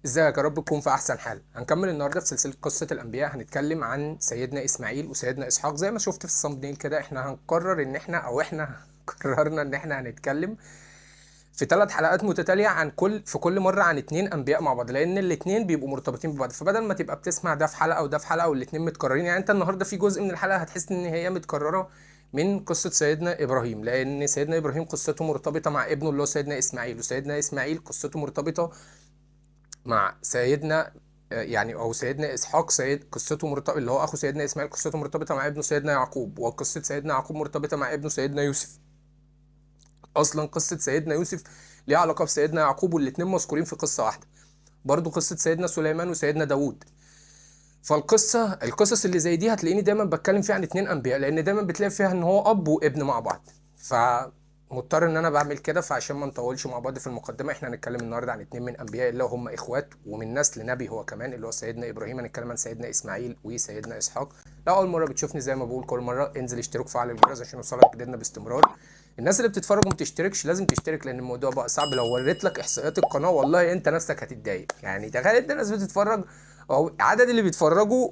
ازيك؟ يا رب تكون في احسن حال. هنكمل النهارده في سلسلة قصة الانبياء، هنتكلم عن سيدنا اسماعيل وسيدنا اسحاق. زي ما شفت في ال thumbnail كده، احنا هنقرر ان احنا او احنا قررنا ان احنا هنتكلم في 3 حلقات متتالية عن كل مرة عن 2 انبياء مع بعض، لان الاثنين بيبقوا مرتبطين ببعض. فبدل ما تبقى بتسمع ده في حلقة وده في حلقة والاثنين متكررين، يعني انت النهارده في جزء من الحلقة هتحس ان هي متكررة من قصة سيدنا ابراهيم، لان سيدنا ابراهيم قصته مرتبطة مع ابنه اللي هو سيدنا اسماعيل، وسيدنا اسماعيل قصته مرتبطة مع سيدنا يعني او سيدنا اسحاق، سيد قصته مرتبطة اللي هو اخو سيدنا اسماعيل قصته مرتبطة مع ابنه سيدنا يعقوب، وقصة سيدنا يعقوب مرتبطة مع ابنه سيدنا يوسف. اصلا قصة سيدنا يوسف ليها علاقة بسيدنا يعقوب، والاثنين مذكورين في قصة واحدة. برضو قصة سيدنا سليمان وسيدنا داوود. فالقصة القصص اللي زي دي هتلاقيني دايما بتكلم فيها عن 2 انبياء، لان دايما بتلاقي فيها ان هو اب وابن مع بعض، فمضطر ان انا بعمل كده. فعشان ما نطولش مع بعض في المقدمة، احنا هنتكلم النهارده عن 2 من انبياء الله هم اخوات ومن نسل نبي هو كمان اللي هو سيدنا ابراهيم. هنتكلم عن سيدنا اسماعيل وسيدنا اسحاق. لو اول مرة بتشوفني زي ما بقول كل مرة، انزل اشترك وفعل الجرس عشان يوصلك جديدنا باستمرار. الناس اللي بتتفرج وما بتشتركش لازم تشترك، لان الموضوع بقى صعب. لو وريت لك احصائيات القناة والله انت نفسك هتتضايق. يعني تخيل انت الناس بتتفرج او عدد اللي بيتفرجوا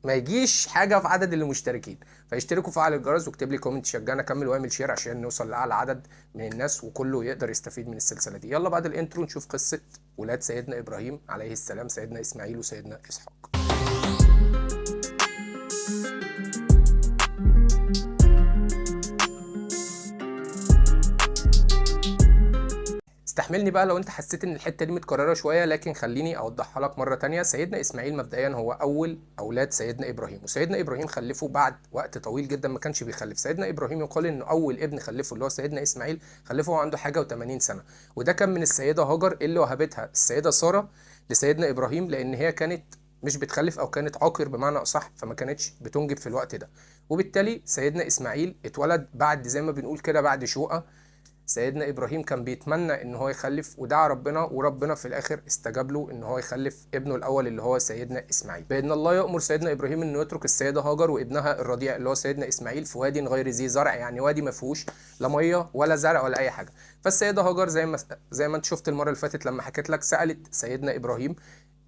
ما يجيش حاجة في عدد اللي مشتركين. فاشتركوا وفعل الجرس واكتب لي comment شجعنا اكمل، واعمل share عشان نوصل لاعلى عدد من الناس وكله يقدر يستفيد من السلسلة دي. يلا بعد ال intro نشوف قصة ولاد سيدنا ابراهيم عليه السلام، سيدنا اسماعيل وسيدنا اسحاق. استحملني بقى لو انت حسيت ان الحتة دي متكررة شوية، لكن خليني اوضحها لك مرة تانية. سيدنا اسماعيل مبدئيا هو اول اولاد سيدنا ابراهيم، وسيدنا ابراهيم خلفه بعد وقت طويل جدا ما كانش بيخلف. سيدنا ابراهيم يقال انه اول ابن خلفه اللي هو سيدنا اسماعيل خلفه وهو عنده حاجة و80 سنة، وده كان من السيدة هاجر اللي وهبتها السيدة ساره لسيدنا ابراهيم، لان هي كانت مش بتخلف او كانت عاقر بمعنى اصح، فما كانتش بتنجب في الوقت ده. وبالتالي سيدنا اسماعيل اتولد بعد زي ما بنقول كده بعد شوقه. سيدنا ابراهيم كان بيتمنى ان هو يخلف، ودعا ربنا، وربنا في الاخر استجاب له ان هو يخلف ابنه الاول اللي هو سيدنا اسماعيل. بان الله يأمر سيدنا ابراهيم انه يترك السيدة هاجر وابنها الرضيع اللي هو سيدنا اسماعيل في وادي غير ذي زرع، يعني وادي ما فيهوش لا مية ولا زرع ولا اي حاجة. فالسيده هاجر زي ما انت شفت المرة اللي فاتت لما حكيت لك، سالت سيدنا ابراهيم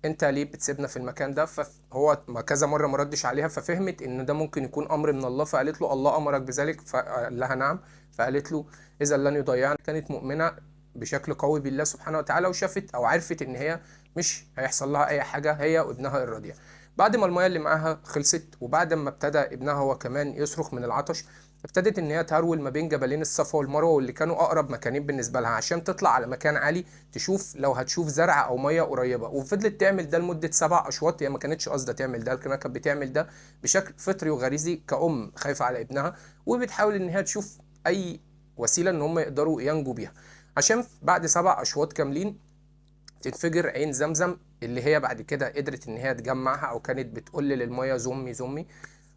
انت ليه بتسيبنا في المكان ده؟ فهو ما كذا مرة ما ردش عليها، ففهمت ان ده ممكن يكون امر من الله، فقالت له الله امرك بذلك؟ فقال لها نعم. فقالت له اذا لن يضيعنا. كانت مؤمنة بشكل قوي بالله سبحانه وتعالى، وشافت او عرفت ان هي مش هيحصل لها اي حاجة هي وابنها الرضيع. بعد ما المية اللي معاها خلصت، وبعد ما ابتدى ابنها هو كمان يصرخ من العطش، ابتدت ان هي تهرول ما بين جبلين الصفا والمروة، واللي كانوا اقرب مكانين بالنسبة لها، عشان تطلع على مكان عالي تشوف لو هتشوف زرع او مية قريبه. وفضلت تعمل ده لمدة 7 اشواط. هي ما كانتش قاصده تعمل ده، لكنها كانت بتعمل ده بشكل فطري وغريزي كأم خايفة على ابنها، وبتحاول ان هي تشوف اي وسيلة ان هم يقدروا ينجوا بيها. عشان بعد 7 اشواط كاملين تنفجر عين زمزم، اللي هي بعد كده قدرت ان هي تجمعها، او كانت بتقول للمية زمي زمي،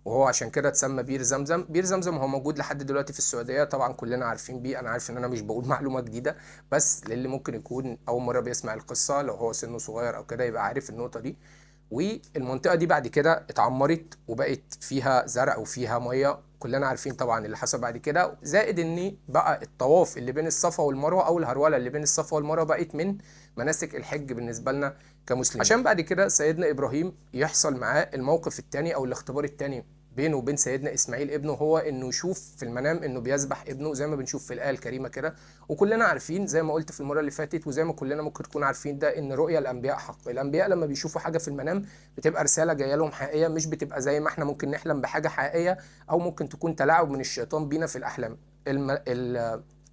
وهو عشان كده اتسمى بير زمزم. بير زمزم هو موجود لحد دلوقتي في السعودية، طبعا كلنا عارفين بيه. انا عارف ان انا مش بقول معلومة جديدة، بس للي ممكن يكون اول مرة بيسمع القصة لو هو سنة صغير او كده يبقى عارف النقطة دي. والمنطقة دي بعد كده اتعمرت وبقت فيها زرع وفيها مية، كلنا عارفين طبعا اللي حصل بعد كده. زائد ان بقى الطواف اللي بين الصفا والمروة او الهروله اللي بين الصفا والمروة بقت من مناسك الحج بالنسبة لنا كمسلمين. عشان بعد كده سيدنا ابراهيم يحصل معاه الموقف الثاني او الاختبار الثاني بينه وبين سيدنا اسماعيل ابنه، هو انه يشوف في المنام انه بيذبح ابنه زي ما بنشوف في الايه الكريمة كده. وكلنا عارفين زي ما قلت في المرة اللي فاتت، وزي ما كلنا ممكن تكون عارفين ده، ان رؤيا الانبياء حق. الانبياء لما بيشوفوا حاجة في المنام بتبقى رسالة جاية لهم حقيقية، مش بتبقى زي ما احنا ممكن نحلم بحاجة حقيقية او ممكن تكون تلاعب من الشيطان بينا في الاحلام.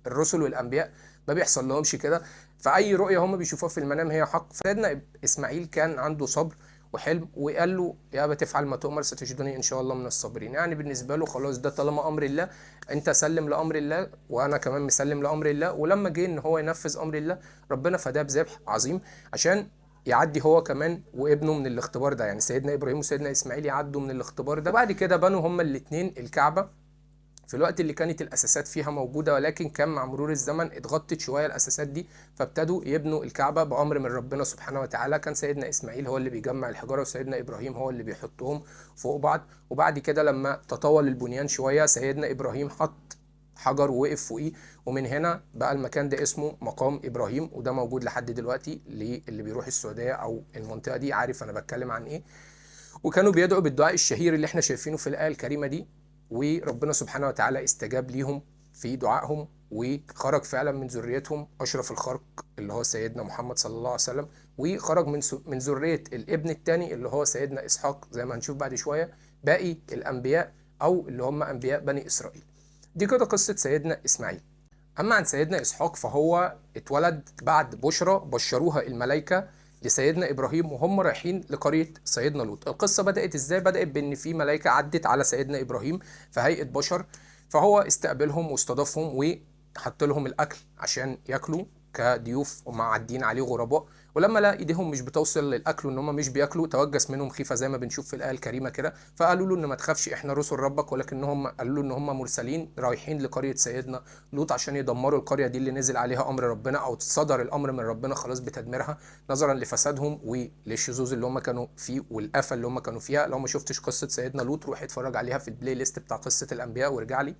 الرسل والانبياء ما بيحصل لهمش كده، فاي رؤية هم بيشوفوها في المنام هي حق. سيدنا اسماعيل كان عنده صبر وحلم، وقال له يا أبا تفعل ما تؤمر ستجدني إن شاء الله من الصابرين. يعني بالنسبة له خلاص ده طالما أمر الله، أنت سلم لأمر الله وأنا كمان مسلم لأمر الله. ولما جه إن هو ينفذ أمر الله، ربنا فداه بذبح عظيم عشان يعدي هو كمان وابنه من الاختبار ده. يعني سيدنا إبراهيم وسيدنا إسماعيل يعدوا من الاختبار ده. وبعد كده بنوا هما الاتنين الكعبة في الوقت اللي كانت الأساسات فيها موجودة، ولكن كان مع مرور الزمن اتغطت شوية الأساسات دي، فابتدوا يبنوا الكعبة بأمر من ربنا سبحانه وتعالى. كان سيدنا إسماعيل هو اللي بيجمع الحجارة، وسيدنا إبراهيم هو اللي بيحطهم فوق بعض. وبعد كده لما تطول البنيان شوية، سيدنا إبراهيم حط حجر ووقف فوقيه، ومن هنا بقى المكان ده اسمه مقام ابراهيم، وده موجود لحد دلوقتي للي بيروح السعودية او المنطقة دي عارف انا بتكلم عن ايه. وكانوا بيدعوا بالدعاء الشهير اللي احنا شايفينه في الآية الكريمة دي، وربنا سبحانه وتعالى استجاب ليهم في دعائهم، وخرج فعلا من ذريتهم أشرف الخلق اللي هو سيدنا محمد صلى الله عليه وسلم، وخرج من ذرية الابن الثاني اللي هو سيدنا إسحاق زي ما هنشوف بعد شوية باقي الأنبياء أو اللي هم أنبياء بني إسرائيل. دي كده قصة سيدنا إسماعيل. أما عن سيدنا إسحاق فهو اتولد بعد بشرى بشروها الملائكة لسيدنا إبراهيم وهم رايحين لقرية سيدنا لوط. القصة بدأت إزاي؟ بدأت بإن في ملائكة عدت على سيدنا إبراهيم في هيئة بشر، فهو استقبلهم واستضافهم وحط لهم الأكل عشان ياكلوا كضيوف ومعدين عليه غرباء. ولما لقى ايديهم مش بتوصل للاكل وان هم مش بياكلوا توجس منهم خيفة زي ما بنشوف في الايه الكريمة كده، فقالوا له ان ما تخافش احنا رسل ربك، ولكنهم قالوا له ان هم مرسلين رايحين لقرية سيدنا لوط عشان يدمروا القرية دي اللي نزل عليها امر ربنا او صدر الامر من ربنا خلاص بتدميرها نظرا لفسادهم وللشذوذ اللي هم كانوا فيه والافه اللي هم كانوا فيها. لو ما شفتش قصة سيدنا لوط روح اتفرج عليها في ال playlist بتاع قصة الانبياء وارجع لي.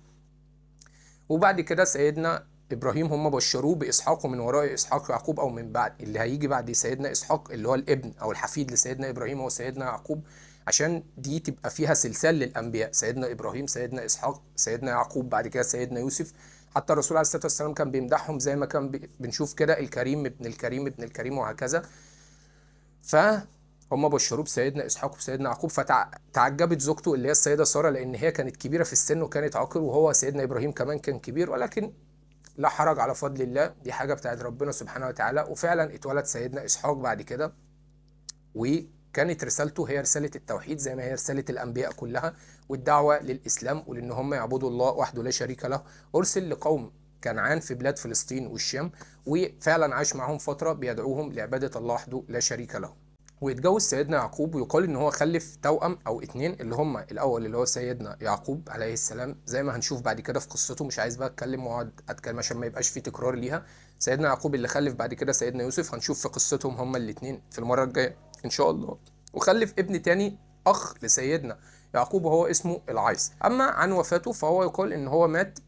وبعد كده سيدنا ابراهيم هم بشروه باسحاق، ومن وراء اسحاق يعقوب، او من بعد اللي هيجي بعد سيدنا اسحاق اللي هو الابن او الحفيد لسيدنا ابراهيم هو سيدنا يعقوب، عشان دي تبقى فيها سلسال للانبياء، سيدنا ابراهيم سيدنا اسحاق سيدنا يعقوب بعد كده سيدنا يوسف. حتى الرسول عليه الصلاة والسلام كان بيمدحهم زي ما كان بنشوف كده الكريم ابن الكريم ابن الكريم وهكذا. فهم بشروه بسيدنا اسحاق وسيدنا يعقوب، فتعجبت زوجته اللي هي السيدة ساره لان هي كانت كبيرة في السن وكانت عاقر، وهو سيدنا ابراهيم كمان كان كبير، ولكن لا حرج على فضل الله، دي حاجة بتاعت ربنا سبحانه وتعالى. وفعلا اتولد سيدنا إسحاق بعد كده، وكانت رسالته هي رسالة التوحيد زي ما هي رسالة الأنبياء كلها، والدعوة للإسلام ولأن هم يعبدوا الله وحده لا شريك له. أرسل لقوم كنعان في بلاد فلسطين والشام، وفعلا عاش معهم فترة بيدعوهم لعبادة الله وحده لا شريك له. ويتجوز سيدنا يعقوب، ويقال ان هو خلف توأم او اتنين، اللي هم الاول اللي هو سيدنا يعقوب عليه السلام زي ما هنشوف بعد كده في قصته، مش عايز بقى اتكلم واقعد اتكلم عشان ما يبقاش في تكرار ليها. سيدنا يعقوب اللي خلف بعد كده سيدنا يوسف، هنشوف في قصتهم هم الاتنين في المرة الجاية ان شاء الله. وخلف ابن تاني اخ لسيدنا يعقوب وهو اسمه العيص. اما عن وفاته فهو يقال ان هو مات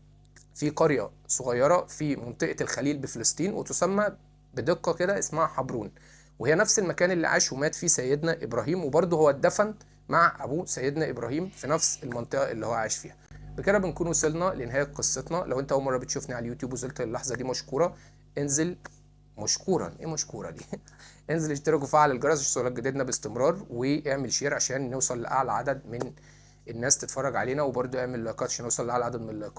في قرية صغيرة في منطقة الخليل بفلسطين، وتسمى بدقة كده اسمها حبرون، وهي نفس المكان اللي عاش ومات فيه سيدنا إبراهيم، وبرضه هو اتدفن مع أبوه سيدنا إبراهيم في نفس المنطقة اللي هو عاش فيها. بكده بنكون وصلنا لنهاية قصتنا. لو أنت أول مرة بتشوفني على اليوتيوب وصلت للحظة دي مشكورة، انزل مشكورا، إيه مشكورة دي؟ انزل اشترك وفعل الجرس عشان يوصلك جديدنا باستمرار، واعمل share عشان نوصل لأعلى عدد من الناس تتفرج علينا، وبرضه اعمل لايكات عشان نوصل لأعلى عدد من اللايكات.